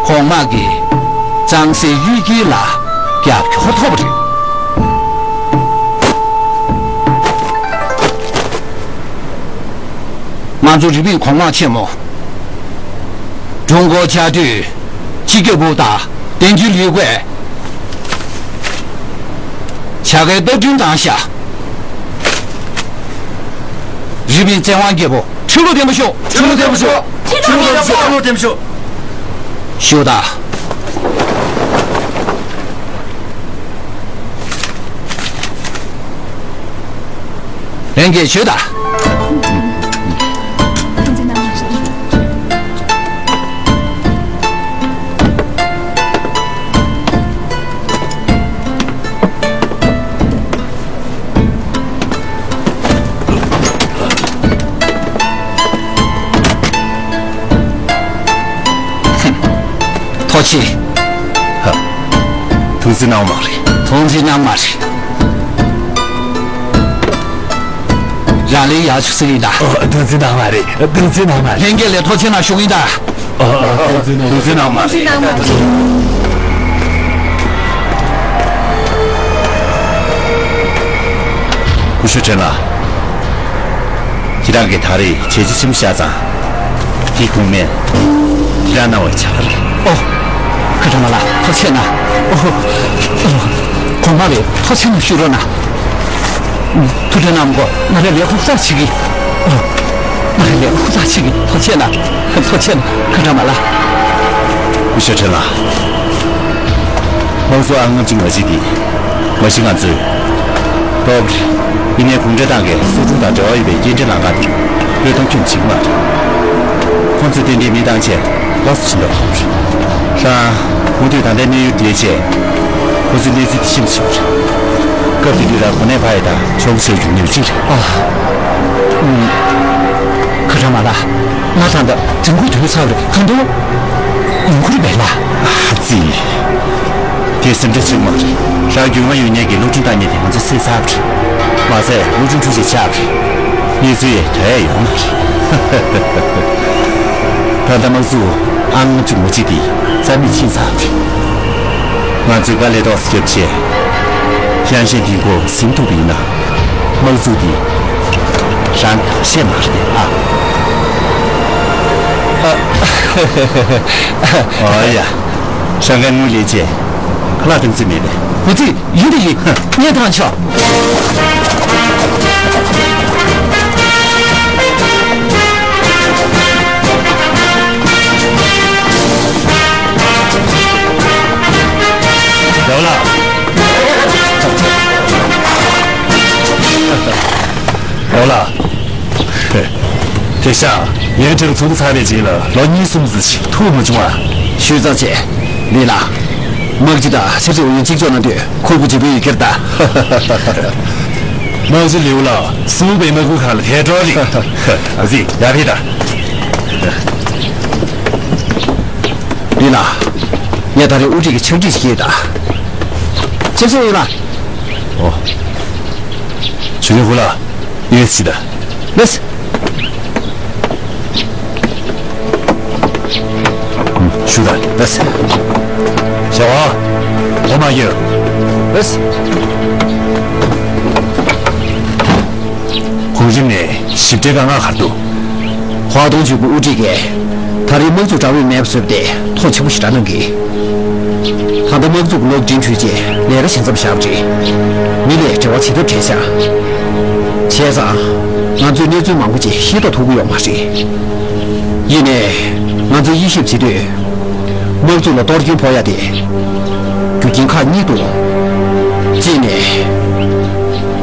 གོང་དམག་གིས་གཙང་སེལ་གཡུལ་འགྱེད་ལ་རྒྱབ་སྐྱོར་ཐོབ་པ་རེད། ང་ཚོ་རི་པིན་གོང་དམག་ཆེན་མོ། ཀྲུང་གོ་བཅའ་སྡོད་སྤྱི་ཁྱབ་པུའུ་དང་དེང་དུས་ལི་ཀུའེ། བྱ་དགའི་བསྟར་སྐྲུན་བཏང་ཤག་རི་པིན་བཙན་དབང་རྒྱལ་པོ། ཁྲི་ལོ་བརྟན་པོ་ཤོག་ཁྲི་ལོ་བརྟན་པོ་ཤོག་ཁྲི་ལོ་བརྟན་པོ་ཤོག་ཁྲི་ལོ་བརྟན་པོ་ཤོག་ཞུ་དང་། ལྷན་རྒྱས་ཞུ་དང་། ཐུགས་རྗེ་ཆེ། ཧ། ཐུགས་རྗེ་གནང་བ་མ་རེད། ཐུགས་རྗེ་གནང་བ་མ་རེད། རང་ལས་ཡག་ཆུ་ཟིག་ཡིན་ད། ཨོ། ཐུགས་རྗེ་གནང་བ་རེད། ཐུགས་རྗེ་གནང་བ་རེད། ལྷན་རྒྱས་ལ་ཐུགས་རྗེ་གནང་ཞུ་གི་ཡིན་ད། ཨོ། ཐུགས་རྗེ་གནང་བ་རེད། སྐུ་ཞབས་ཁྲེན་ལགས། ཁྱེད་རང་གིས་ད་རེས་བྱས་རྗེས་ཆེན་པོ་བཞག་ཙང་། དེའི་གོང་མས་ཁྱེད་རང་གནང་བའི་བྱ་བ་རེད། ཨོ། ཁ་སང་ལ་ཐུགས་རྗེ་གནང་། ཨོ། གོང་མ་ལ་ཐུགས་རྗེ་གནང་ཞུ་རོགས་གནང་། ཐུགས་རྗེ་གནང་གོ། ང་རང་ལས་ཁུངས་གསར་བྱེད་ཀྱི། ཨོ། ང་རང་ལས་ཁུངས་གསར་བྱེད་ཀྱི། ཐུགས་རྗེ་གནང་། ཐུགས་རྗེ་གནང་། ཁ་སང་མ་ལ། སྐུ་ཞབས་ཁྲེན་ལགས། དམག་ཚོགས་ཨང་ལྔ་བཅུ་ང་གཅིག་འདི། མ་གཞི་ང་ཚོས། སྟོབས་རེད། ཡིན་ནའི་གུང་ཁྲན་ཏང་གིས་སོ་སྒྲུང་དང་འབྲེལ་བ་ཡོད་པའི་སྐྱེལ་འདྲེན་ལམ་ཁ་དེ་བཀོད་གཏོང་ཁྱོན་བྱེད་ཀྱི་མ་རེད། ཁོང་ཚོས་དེ་འདྲའི་མི་བཏང་ཆེད་ལོགས་སུ་ཕྱིན་པ་མཐོང་རེད། ཧྲང་། མུ་མཐུད་ད་ལྟའི་གནས་ཡུལ་དེའི་ཆེད། ཁོ་ཚོའི་གནས་ཚུལ་དེ་ཤེས་མི་ཤེས་པ་རེད། སྐབས་དེ་དུས་རང་གོ་གནས་འཕར་ཡས་དང་ཆོག་མཆན་རྒྱུགས་མཁན་གཅིག་རེད། ཨ། ཁ་སང་མ་ལ། ང་ད་ལྟ་འཛིན་ཁུལ་དུ་ཚར་བ་རེད། གང་འདུག་ཡིན་ཁུལ་རེད་པས་ལ། ཨ་ཙི། དེ་སེམས་ཁྲལ་བྱེད་དགོས་མ་རེད། རང་རྒྱུས་མངའ་ཡོད་མཁན་གྱི་སློབ་སྦྱོང་བཏང་མཁན་དེ་ང་ཚོས་སེལ་ཚར་བ་རེད། མ་ཟད་སློབ་སྦྱོང་འཕྲུལ་ཆས་ཆགས་པ་རེད། གནས་ཚུལ་ཡང་དོན་ཡང་ཡོང་མ་རེད། ད་ལྟ་དམག་འཛུགས་ཨང་ལྔ་བཅུ་ང་གཅིག་དེ་རྩ་མེད་ཕྱིན་ཚར་བ་རེད། ང་ཚོས་དཀའ་ལས་ཏོག་ཙམ་བརྒྱབ་བྱས། ཡང་ཞན་དེའི་མགོ་ཟིན་ཐུབ་པ་ཡིན་ན། དམག་འཛུགས་འདི་རང་གི་ལག་ཤེས་མ་རེད་ཨ། ཨ་ཡ། ཧྲང་ཧའེ་དངུལ་ལེན་ཆེད་ཁ་ལག་གཏོང་རྩིས་མེད་པས། ཧུ་ཙི། ཡིན་དེ་ཡིན། ངས་བཏང་ཆོག་རྒྱལ་བ་ལགས། རྒྱལ་བ་ལགས། དེང་སང་ཡུན་ཁྲིར་ཚོགས་འདུ་ཚར་བའི་རྗེས་ལ་ལོ་གཉིས་གསུམ་ཙམ་ཞིག་ཐུག་མ་བྱུང་བ། ཞུས་ཙང་བྱས། ལི་ལགས། དམག་སྤྱི་དང་ཆབ་སྲིད་ཨུ་ཡོན་གཅིག་ལྕོགས་གནང་དུས་ཁུར་པོ་ལྗིད་པོ་ཡོད་ཀྱི་རེད་ད། དམག་སྤྱི་ལིའུ་ལགས་སུའུ་པའི་དམག་ཁུལ་ཁག་ལ་དེ་འགྲོ་རེད། ཨ་ཙི་ཡར་ཕེབས་དང་། ལི་ལགས། ངས་ད་རེས་དབུ་ཁྲིད་ཀྱི་ཕྱག་བྲིས་ཤིག་ཡོད་ད། ཆབ་སྲིད་ཨུ་ཡོན་ལགས། ཨོ། ཇུ་ཡོན་ཧུ་ལགས། ཡོད་སྲིད་ད། ལགས། ཞུ་ད། ལགས། ཞའོ་ཝང་། འོ་མ་ཡོད། ལགས། གོང་རིམ་ནས་ཞིབ་ཕྲའི་དཀའ་ངལ་ག་རེ་འདུག་ཧྭ་ཏུང་ཅུས་པུའུ་དབུ་ཁྲིད་ཀྱིས་ད་རེས་དམག་འཛུགས་དྲག་པོས་མེད་པ་བཟོས་པ་དེ་ཐོག་ཆེན་པོ་ཞེ་དྲག་གནང་གི། ད་ལྟ་དམག་འཛུགས་གློག་འདྲེན་འཕྲུལ་ཆས་ལས་ཀ་བྱེད་མཚམས་བཞག་པ་རེད། མི་ལས་འབྲེལ་བ་བྱེད་ཐབས་བྲལ་ཤག་བྱས་ཙང་། ང་ཚོས་གནས་ཚུལ་མང་པོ་ཅིག་ཤེས་རྟོགས་ཐུབ་ཀྱི་ཡོད་མ་རེད། ཡིན་ནའི། ང་ཚོས་དབྱེ་ཞིབ་བྱེད་དུས། དམག་འཛུགས་ལ་གཏོར་སྐྱོན་ཕོག་ཡ་དེ། རྒྱུ་རྐྱེན་ཁག་གཉིས་འདུག་གཅིག་ནས།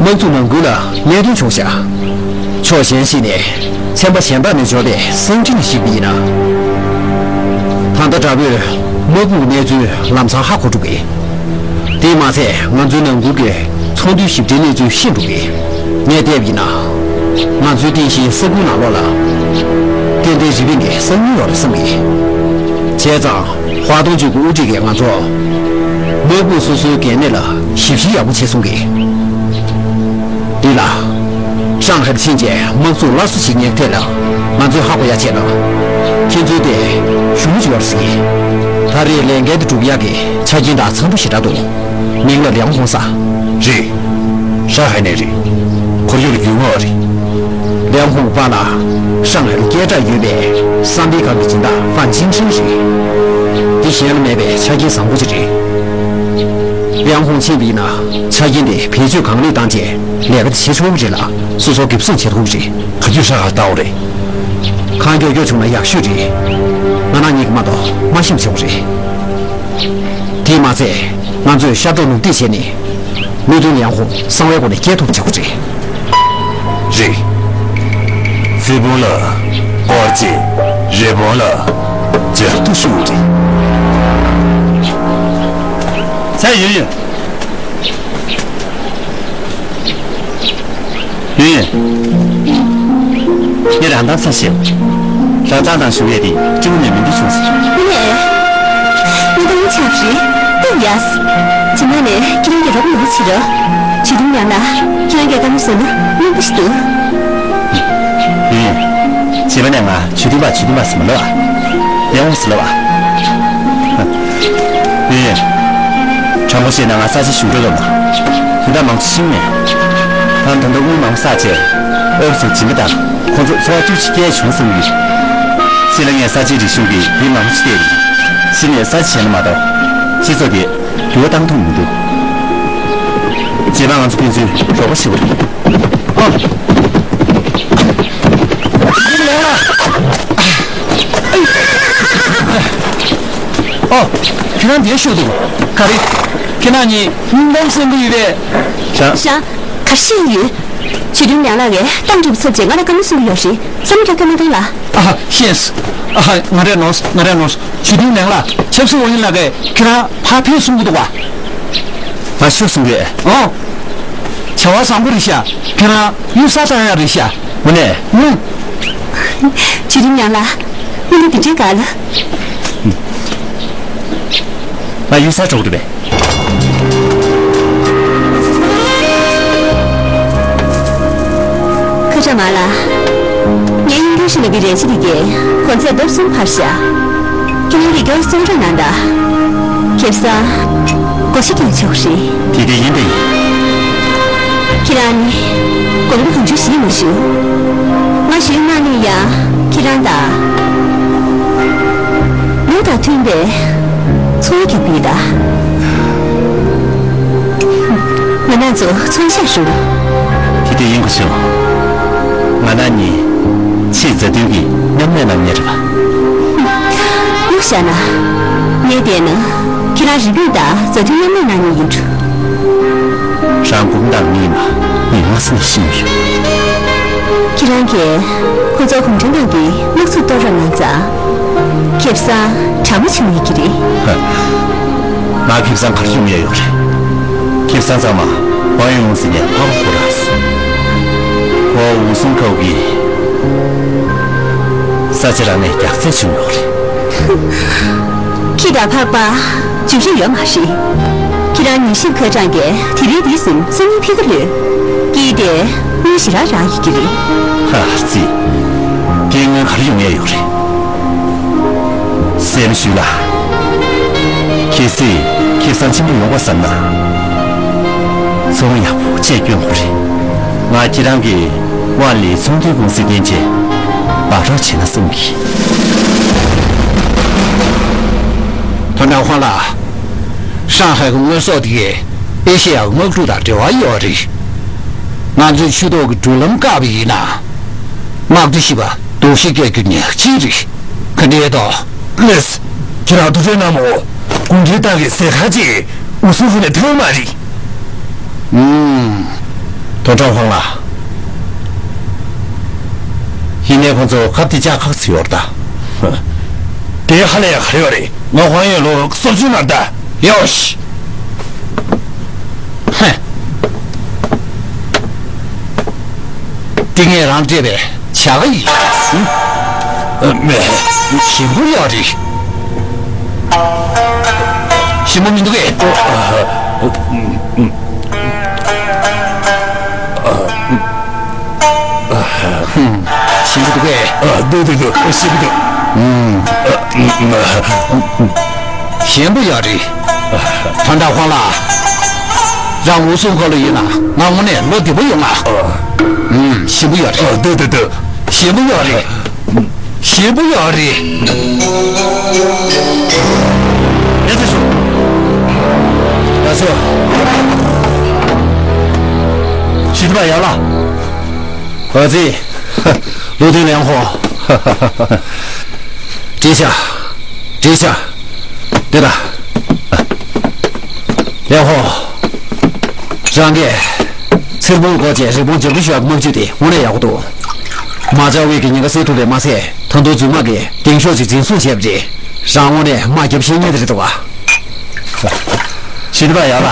དམག་འཛུགས་ནང་ཁུལ་ལ་གནད་དོན་བྱུང་ཤག་ཕྱོགས་གཞན་ཞིག་ནས། ཚན་པ་གཞན་དག་ནས་འབྱོར་བའི་གསང་འཕྲིན་ཞིག་ཡིན་ན། ད་ལྟ་དགྲ་བོས་དམག་དཔུང་གི་གནས་ཚུལ་ལམ་སང་ཧ་གོ་འགྲོ་གི། དེས་མ་ཚད་ང་ཚོའི་ནང་ཁུལ་གྱི་ཚོང་དོན་ཞིབ་ཕྲའི་གནས་ཚུལ་ཤེས་འགྲོ་གི། ངས་བལྟས་པ་ཡིན་ན། ང་ཚོའི་རྟེན་གཞིའི་ས་ཁུལ་ནང་ལོགས་ལ། ཏན་ཏན་རི་པིན་གྱི་གསང་མྱུལ་ཡོད་རེད་བསམ་གི། བྱས་ཙང་། ཧྭ་ཏུང་ཅུས་ཀྱི་དབུ་ཁྲིད་ཀྱིས་ང་ཚོ། དམག་དཔུང་སོ་སོའི་གལ་གནད་ལ་ཞིབ་བཤེར་ཡག་པོ་བྱེད་གསུང་གི། འདི་ལ། ཧྲང་ཧའེ་ཕྱིན་ཆད་དམག་འཛུགས་སླར་གསོ་བྱེད་མཁན་ཐད་ལ་ང་ཚོས་ཧ་གོ་ཡ་བྱས་ན། ཁྱེད་ཚོའི་དེ་གཞུང་ཞིག་ཡོད་སྲིད། ད་རེས་ལས་འགན་དེ་སྒྲུབ་ཡག་གི་ཆ་རྐྱེན་དང་འཚམ་པོ་ཞེ་དྲག་འདུག་མིང་ལ་ལིའང་ཧུང་ས། རེད། ཧྲང་ཧའེ་ནས་རེད། ཁོར་ཡུག་རྒྱུས་མངའ་རེད། ལིའང་ཧུང་པ་ལ་ཧྲང་ཧའེ་ལ་སྐད་གྲགས་ཡོད་པའི་བསམ་པའི་སྒང་གི་སྦྱིན་བདག་ཧྥན་ཅིན་ཧྲིན་རེད། འདི་གཞན་ལ་མེད་པའི་ཆ་རྐྱེན་བཟང་པོ་ཅིག་རེད། ལིའང་ཧུང་ཕྱིན་པ་ཡིན་ན་ཆ་རྐྱེན་དེ་བེད་སྤྱོད་གང་ལེགས་བཏང་རྗེས་ལས་ཀ་དེ་བྱེད་ཆོག་གི་རེད་ལ། སོ་སོ་འགེབས་སྲུང་བྱེད་ཐུབ་རེད། ག་དུས་ཧྲང་ཧའེ་ལྟ་བ་རེད། གང་མགྱོགས་མགྱོགས་བྱུང་ན་ཡག་ཤོས་རེད། ང་རང་ཉིད་ཀྱིས་མ་གཏོགས་མ་ཤེས་པ་བྱེད་དགོས་རེད། དེས་མ་ཚད། ང་ཚོས་ཤར་ཕྱོགས་ལུག་འདེད་བྱས་ནས། མིག་མདུན་ལིའང་ཧུང་གསང་བའི་སྒོ་ནས་སྐྱེལ་ཐུབ་པ་བྱེད་དགོས་རེད། རེད། ཚེ་བོང་ལ་སྐོར་རྗེས་རི་བོང་ལ་རྒྱབ་ཏུ་ཞུགས་རེད། ཚེ་ཡོད་ཡོད། ཡིན། ངས་རང་དང་ས་ཞེས། རང་དང་དང་ཞུ་ཡས་དེ་སྤྱི་བོ་ནས་མི་འདུག་བྱུང་ཟེར། ངས། ངས་ད་ལྟ་ཆགས་རེད། སྟོན་ཡ། རྗེས་མ་ནས་ཁྱེད་རང་གི་རོགས་མི་བྱེད་རོགས། ཇུས་དུམ་ཡང་ན། ཁྱེད་རང་གིས་བཀའ་མོལ་གསུངས་ན་སྙིང་པོ་ཞིག་འདུག་ཡིན། རྗེས་མ་ནས་ང་ཇུས་དུམ་པ་ཇུས་དུམ་པ་ཟེར་མ་ལབ་ཨ། ཡང་འོང་ཟེར་ལབ་ཨ། ཡིན། དྲང་པོ་བཤད་ན་ང་ས་ཆ་གཞུང་འབྲེལ་སློབ་མ། དོན་དག་མང་པོ་ཤེས་མེད། ད་ད་ལྟ་དངུལ་མང་པོ་བསགས་རྗེས། ཨོ་སོ་སྦྱིན་པ་དང་ཁོང་ཚོ་འཚོ་བ་སྐྱིད་ཅིག་སྐྱེལ་བྱུང་བསམ་གྱི། ཕྱི་ལ་ངས་གསར་བརྗེའི་རིག་གཞུང་གི་མི་མང་པོ་ཞིག་བལྟས་ཡིན། གཞི་ནས་གསར་བརྗེ་བྱས་ན་མ་གཏོགས། སྤྱི་ཚོགས་དེ་འགྱུར་བ་བཏང་ཐུབ་མི་འདུག་རྗེས་མ་ང་ཚོ་ཕན་ཚུན་རོགས་པ་བྱེད་དགོས་རེད། ཨོ། ཁྱེད་རང་འདིར་བཞུགས་འདུག་ག་རེ། ཁྱེད་རང་གཉིས་སྙིང་གཏམ་གསན་གྱི་ཡོད་པས། ཧྲང་། ཧྲང་། ག་རེ་བཤད་ཡོད། ཇུས་དུམ་ལིའང་ལགས་ཀྱིས་ཏང་ཀྲི་པུའུ་ཚབ་བྱས་ང་ལ་བཀའ་མོལ་གསུང་གི་ཡོད་རེད། བསམ་བློ་འཁྱོར་འཁྱོར་མ་གཏོང་ལ། ཨ། ཤེས། ཨ། ང་རེ་ནོར། ང་རེ་ནོར། ཇུས་དུམ་ལིའང་ལགས། ཆབ་སྲིད་འོག་ཡིན་ལགས་ཀྱིས་ཁྱེད་རང་ཕར་ཕེབས་གསུང་གི་འདུག་ག་ང་ཤོག་གསུང་གི། ཨོ། བྱ་བ་བཟང་པོ་རེད་ཤག་ཁྱེད་རང་གཡུལ་ས་བཏང་ཡག་རེད་ཤག་དངོས་གནས། ཨུ། ཇུས་དུམ་ལིའང་ལགས། དངོས་གནས་འདི་འདྲའི་དགའ་ལ། ང་གཡུལ་ས་འགྲོ་གི་རེད་པས། ཁ་ཆ་མ་ལ། ངའི་དབྱིན་སྐད་ཤེས་ལ་གི་རེ་ཞིག་རིག་གེ་གོང་ཚད་ལྡབ་གསུམ་འཕར་བཞག་ཁྱེད་རང་གི་སྐྱོར་གཙང་སྦྲ་གནང་དང་། ཁེ་བཟང་། སྒོ་ཕྱི་སྐྱེལ་ཆོག་རེད། དེ་དེ་ཡིན་དེ་ཡིན། ཁྱེད་རང་ནི། དགོངས་པ་གང་བྱུང་ཞིག་མ་ཞུ། ང་ཞུས་མ་ནས་ཡང་ཁྱེད་རང་དང་། ལུགས་དང་མཐུན་པའི་ཚོང་རྒྱག་པའི་ད། ང་རང་ཚོ་ཚོང་ཤག་རུ། དེ་དེ་ཡིན་དགོས་བྱུང་། ང་རང་གཉིས་ཆེས་མཛའ་མཐུན་གྱི་མཉམ་ལས་གནང་མཁན་རེད་པ། ལུགས་བཞག་ན། ངས་བལྟས་ན་ཁྱེད་རང་རི་པིན་དང་མཛའ་མཐུན་མཉམ་ལས་གནང་མཁན་ཡིན་འགྲོ། རང་གོམ་སྟངས་ངེས་མ་ངས་སྔ་ས་ནས་ཤེས་ཡོད། ཁྱེད་རང་གིས་ཁོ་ཚོ་གུང་ཁྲན་ཏང་གི་དམག་འཛུགས་གཏོར་རོགས་གནང་ཙང་། ཁེ་བཟང་དྲང་མོ་བྱུང་ཡོད་ཀྱི་རེད། ཧ། ང་ཁེ་བཟང་ག་རེ་ཡོང་ཡས་ཡོད་རེད། ཁེ་བཟང་ཚང་མ་ཝང་ཡུང་ཟེར་མཁན་ཕག་པ་ཁོ་རང་ཟེར། ཁོ་འུ་སུང་ཁའུ་གིས་ས་ཆ་རང་ནས་རྒྱག་རྩལ་བྱུང་ཡོད་རེད། ཁྱི་དང་ཕག་པ། རྒྱུ་རེ་ཡོད་མ་རེད། ཁྱེད་རང་ཉིན་ཞིབ་ཁ་གྲངས་ཀྱིས་དེ་རིང་དེ་ཟིན་སང་ཉིན་ཕི་ག་ལོས། ཀྱིས་དེ་དངུལ་ཞེ་དྲག་རག་ཡོད་ཀྱི་རེད། ཧ་ཙི། དེ་དངུལ་ག་རེ་ཡོང་ཡས་ཡོད་རེད། སེམས་ཞུ་ལ། གལ་སྲིད་ཁེ་བཟང་ཆེན་པོ་ཡོང་བ་བསམ་ན། ཚོང་ཡག་པོ་བཅས་སྐྱོན་དགོས་རེད། ང་ཁྱེད་རང་གི་ཝང་ལི་ཚོང་དོན་ཀུང་སི་བསྟེན་ཆེད་སྦག་རོགས་བྱེད་ན་བསམ་གི། ཐོ་ནན་ཧོང་ལགས། ཧྲང་ཧའེ་གི་དངོས་ཟོག་དེ་གས་ཨེ་ཤེ་ཡ་དམག་འཁྲུག་དང་འབྲེལ་བ་ཡོད་རེད། ང་ཚོའི་ཆོས་ཐོག་གི་འགྲུལ་ལམ་བཀག་པ་ཡིན་ན། དམག་སྡེ་བཞི་པ་སྡུག་ཤི་སྐྱེ་རྒྱུ་ཉག་གཅིག་རེད། ག་འདྲས་དོ། ལགས། ཁྱེད་རང་ཐུགས་ཁྲལ་གནང་མོ། གུང་ཁྲན་ཏང་གི་ཟེར་ཁ་ཅིག་འུ་ཚོ་ཧུ་ནས་ཐོན་མ་རེད། ཨུམ། ཐོན་ཀྲང་ཧྥང་ལགས། ཡིན་ནའི་ཁོང་ཚོ་ཁ་གཏད་བཅག་ཁག་ཚུད་ཡོད་ད། དེ་ཧ་ལས་ཡག་ཡོད་རེད། ང་ཧོང་ཡོད་ལོ་སོབ་ཆུ་མར་ད། ཡོ་ཤི། ཧེ། འདི་ངས་རང་སྤྲད་པའི་བྱ་དགའ་ཡིན། ཨ། མེད། ཞིམ་པོ་ཡོད་རེད། ཞིམ་པོ་མི་འདུག་གས། ཞིམ་པོ་འདུག་གས། ཨ། འདུག་འདུག་འདུག་ཞིམ་པོ་འདུག་ཨ། ཞིམ་པོ་ཡོད་རེད། ཐོན་ཀྲང་ཧྥང་ལགས། རང་འུ་ཚོའི་ཁ་ལོ་ཡིན་ན་ང་དངོས་གནས་བློ་བདེ་པོ་ཡོང་ང་། ཨུམ། ཞིམ་པོ་ཡོད་རེད། ཨ། འདུག་འདུག་འདུག་ཞིམ་པོ་ཡོད་རེད། ཞིམ་པོ་ཡོད་རེད། ཡ་ཚེ་ཤོག་ཡ་ཚེ། ཞི་བདེ་པ་ཡག་ལ། ཨ་ཙི། བློ་མཐུན་ལེན་ཧོ། བཀྲིས་ཤག་བཀྲིས་ཤག་དེ་ལ། ལེན་ཧོ། རང་གིས་ཚེར་ཕུང་སྐོར་བཅས་རི་བོང་འཇབ་རྒོལ་ཞུ་ཡག་དམག་ཇུས་དེ་དངོས་གནས་ཡག་པོ་འདུག་མ་བྱ་བའི་གི་ཉེན་ཁ་སེལ་ཐུབ་པས་མ་ཟད། ད་དུང་རྫུན་དམག་གིས་ལྡིང་ཤོག་ཅིག་འཛིན་བཟུང་བྱས་པ་རེད། རང་དངོས་གནས་དམག་རྒྱབ་ཤེས་ཉེན་དེ་རེད་འདུག་ག་ཞི་བདེ་པ་ཡག་ལ།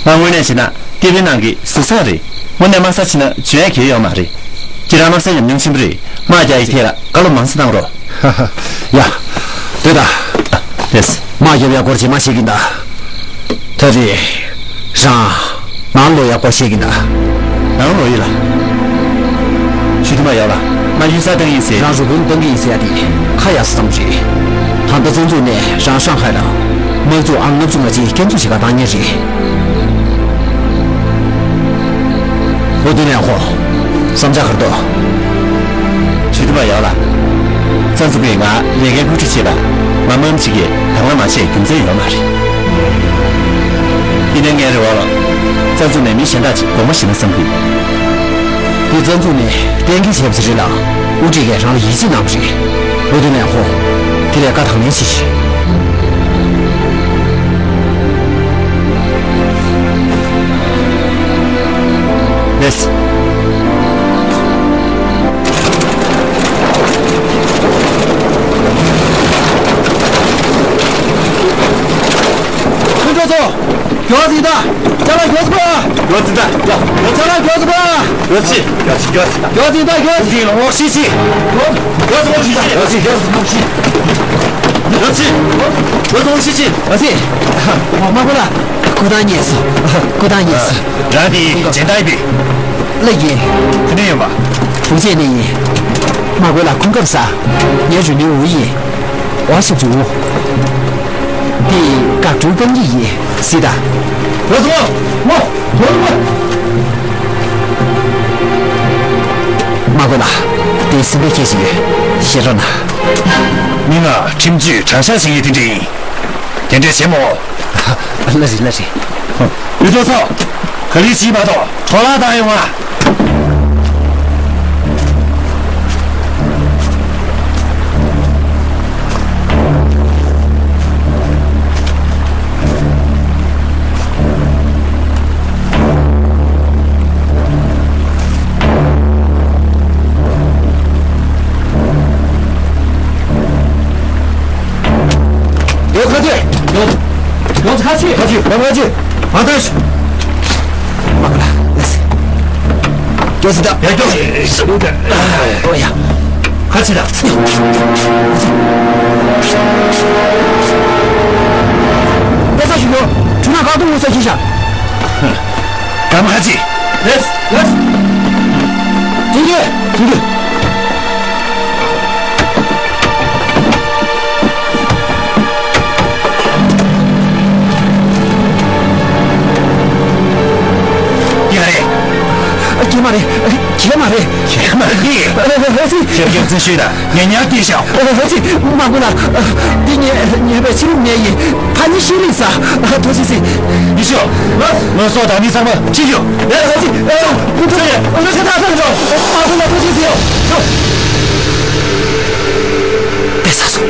ང་དངོས་གནས་བྱས་ན་སྐད་འབོད་ནང་གི་ཟུར་ཟ་རེད། དངོས་གནས་དམག་ས་ཕྱིན་ན་འཇོན་ཡ་གལ་ཡོད་མ་རེད། ཁྱེད་རང་དམག་ས་ཉམས་མྱོང་ཆེན་པོ་རེད། དམག་རྒྱག་ཡི་ཐད་ལ་བཀའ་སློབ་མང་ཙམ་གནང་རོགས། ཡ། སྡོད་ད། ལགས། དམག་རྒྱབ་ཡ་སྐོར་ཇི་མ་བཤད་ཀྱིན་གདའ། ད་རེས། རང་། ནང་ལོག་ཡག་པོ་ཤེས་ཀྱི་ན། ནང་ལོག་ཡོད་ལ། ཞི་བདེ་པ་ཡག་ལ། ང་གཡུལ་སར་བཏང་གི་ཡིན་ཟེར། རང་རུ་དཔོན་བཏང་གི་ཡིན་ཟེར་ཡ་དེ་ཁ་ཡག་ས་ཙམ་རེད། ད་ལྟ་བཙན་འཛུལ་ནས་རང་ཧྲང་ཧའེ་ལ་དམག་འཛུགས་ཨང་ལྔ་བཅུ་ང་གཅིག་བསྐྱར་འཛུགས་བྱེད་ག་བཏང་མཁན་རེད། ཨོ་དེ་ནས་ཧོ། བསམ་འཆར་ག་རེ་འདུག་ཞི་བདེ་པ་ཡག་ལ། བཙན་འཛུལ་པས་ང་ལས་འགན་དབུ་ཁྲིད་བྱེད་ལ། ང་དམག་མི་གཅིག་གིས་དང་བླངས་མ་བྱས་རྒྱུ་མཚན་ཡོད་མ་རེད། ཡིན་ནའི་ངའི་རེ་བ་ལ། བཙན་འཛུལ་ནས་མི་གཞན་དག་ཅིག་དགོངས་པ་བཞེས་ན་བསམ་གི། འདི་བཙན་འཛུལ་ནས་གཏན་འཁེལ་བྱས་པ་ཞིག་རེད་ལ། དབུ་ཁྲིད་ཀྱིས་རང་ལ་ཡིད་ཆེས་གནང་བ་རེད། ལོ་དུ་ནས་ཧོ། དེ་ལས་བཀའ་དང་ལེན་བྱེད་ཤིག་ལགས། མཁན་གྲོགས་ཚོ། མགྱོགས་ཟིན་ད། ཅ་ལག་མགྱོགས་སུ་ཕུལ། མགྱོགས་ཟིན་ད། ཅ་ལག་མགྱོགས་སུ་ཕུལ། མགྱོགས་ཟིན། མགྱོགས་ཟིན། མགྱོགས་ཟིན། མགྱོགས་ཟིན། མགྱོགས་ཟིན། མགྱོགས་ཟིན། མགྱོགས་ཟིན། མགྱོགས་ཟིན། མགྱོགས་ཟིན། མགྱོགས་ཟིན། མགྱོགས་ཟིན། མགྱོགས་ཟིན། ཨ་ཙི། དམག་དཔོན་ལགས། སྐུ་ཐང་རྙེད་སོང་། སྐུ་ཐང་རྙེད་སོང་། རང་དེ་སྦྱིན་བདག་ཡིན་པས། ལགས་ཡིན། དེ་ནས་ཡོང་བ། བུང་བྱེད་ནས་ཡིན། དམག་དཔོན་ལགས། སྐུ་ཁམས་བཟང་། ངའི་གཞོན་ནུའི་འུ་ཡིན། ཝ་ཞབས་ཀྱི་འུ། འདི་བཀའ་སྒྲུབ་གཏོང་གི་ཡིན། སི་ད། ཝ་སོ། ཝ། ཝ། ཝ། དམག་དཔོན་ལགས། འདི་སེམས་པའི་སྐད་ཞིག་ཡོད། བཤད་རོགས་གནང་། མི་ང་ཁྲིམས་གཅོད་དྲག་ཤ་ཞིག་ཡིན། དེ་འདྲ་ཡིན། དེ་འདྲ་བྱེད་མོ། ལ་རེད། ལ་རེད། ཡུལ་གྲོགས་ཚོ། ག་རེ་བྱེད་མ་གཏོགས་འཕྲོ་བརླག་བཏང་ཡོང་ང་། ཡོད་ཁ་ཆེ། ཡོད། ཡོད་ཁ་ཆེ། ཁ་ཆེ། ཁ་ཆེ། མ་ལྟོས། མ་ག་ལ། ལགས་སེ། སྐྱོ་སི་ད། ཡ་སྐྱོ། ཨོ་ཡ། ཁ་ཆེ་ད། ད་ས་ཞུ་ཡོད། ཁྲུ་ན་ག་དུང་ངོ་ས་ཞིག་བཞག་གམ་ཁ་ཅིག་ལེས། ལེས། ཚུར་རྒྱུགས། ཚུར་རྒྱུགས། འདི་ག་རེད། ཁྱེད་མ་རེད། ཁྱེད་མ་རེད། ཁྱེད་མ་རེད། ཨ་ཨ་ཨ་ཙི། ཁྱེད་ཀྱི་བརྩི་ཤོས་དང་ཉེ་ཉག་དེ་ཤོག་ཨ་ཨ་ཙི། མ་དགོས་ལ། འདི་ངས་ཉོས་པའི་ཕྱི་རུ་ངས་ཡིན། ཕ་ནི་ཤི་རིག་ས། ཨ་ཐུགས་རྗེ་ཆེ། ཡེ་ཤེས། ང་སོགས་དང་མི་ཚང་མ་ཅི་ཡོད། ཨ་ཨ་ཙི། ཨ་ཁུ་ཚོ་ཡ། ཨ་ཚེ་ཐག་ཐག་འགྲོ། མ་དགོས་ལ། ཐུགས་རྗེ་ཆེ་ཡོད། དཔེ་ཚ་སོང་།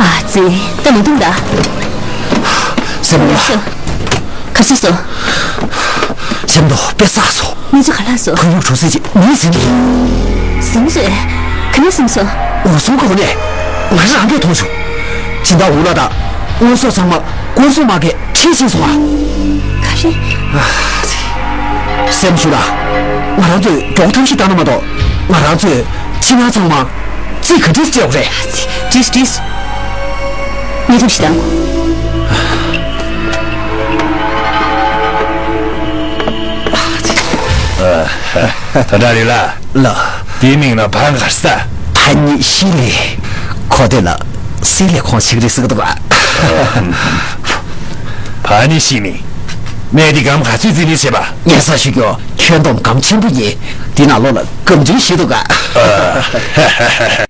ཨ་ཙི། ད་མི་འདུག་ད། སེམས་ལ། ག་ཚོད་སོང་། སེམས་ཏོག་དཔེ་ཚ་སོང་། གནས་ཚུལ་ག་ལ་སོང་། ཁོར་ཡུག་གྲོང་གསེབ་ཅིག་མིས་ཟིན་སོང་། ཟིན་སོང་། ག་ནས་ཟིན་སོང་། འོ་སོང་གོ་ནས། ང་རང་གིས་མཐོང་བྱུང་། སྦྱིན་བདག་འུ་ལགས་དང་འོ་སོག་ཚང་མ་སྐོར་སྲུང་དམག་གིས་ཁྲིད་ཕྱིན་སོང་ཨ། ག་རེ། སེམས་ཞུ་ལ། ང་རང་ཚོས་མགྱོགས་ཐབས་ཤིག་བཏང་ན་མ་གཏོགས། ང་རང་ཚོས་ཕྱི་ནང་ཚང་མ་རྩིས་ག་འདྲས་སྤྲད་དགོས་རེད། བྲིས་བྲིས། གནས་ཐབས་ཤིག་བཏང་། ད་ལྟ་རེད་ལ། ལགས། དེའི་མིང་ལ་བང་གར་ས། ཕ་ནི་ཤི་ལི། ཁོ་དེ་ལ་སི་ལེ་ཁོང་ཞིག་རེད་ཟེར་གི་འདུག་ག་ཕ་ནི་ཤི་ནི། གནས་འདི་སྒམ་ག་ཚོད་རྩིས་ལེན་བྱེད་པ། ཉེ་ས་ཞུ་རྒྱུ་ཁྱོན་བསྡོམས་སྒམ་ཆེན་པོ་ཡིན། འདི་ནང་ལོགས་ལ་སྒམ་ཆུང་ཞིག་འདུག་ག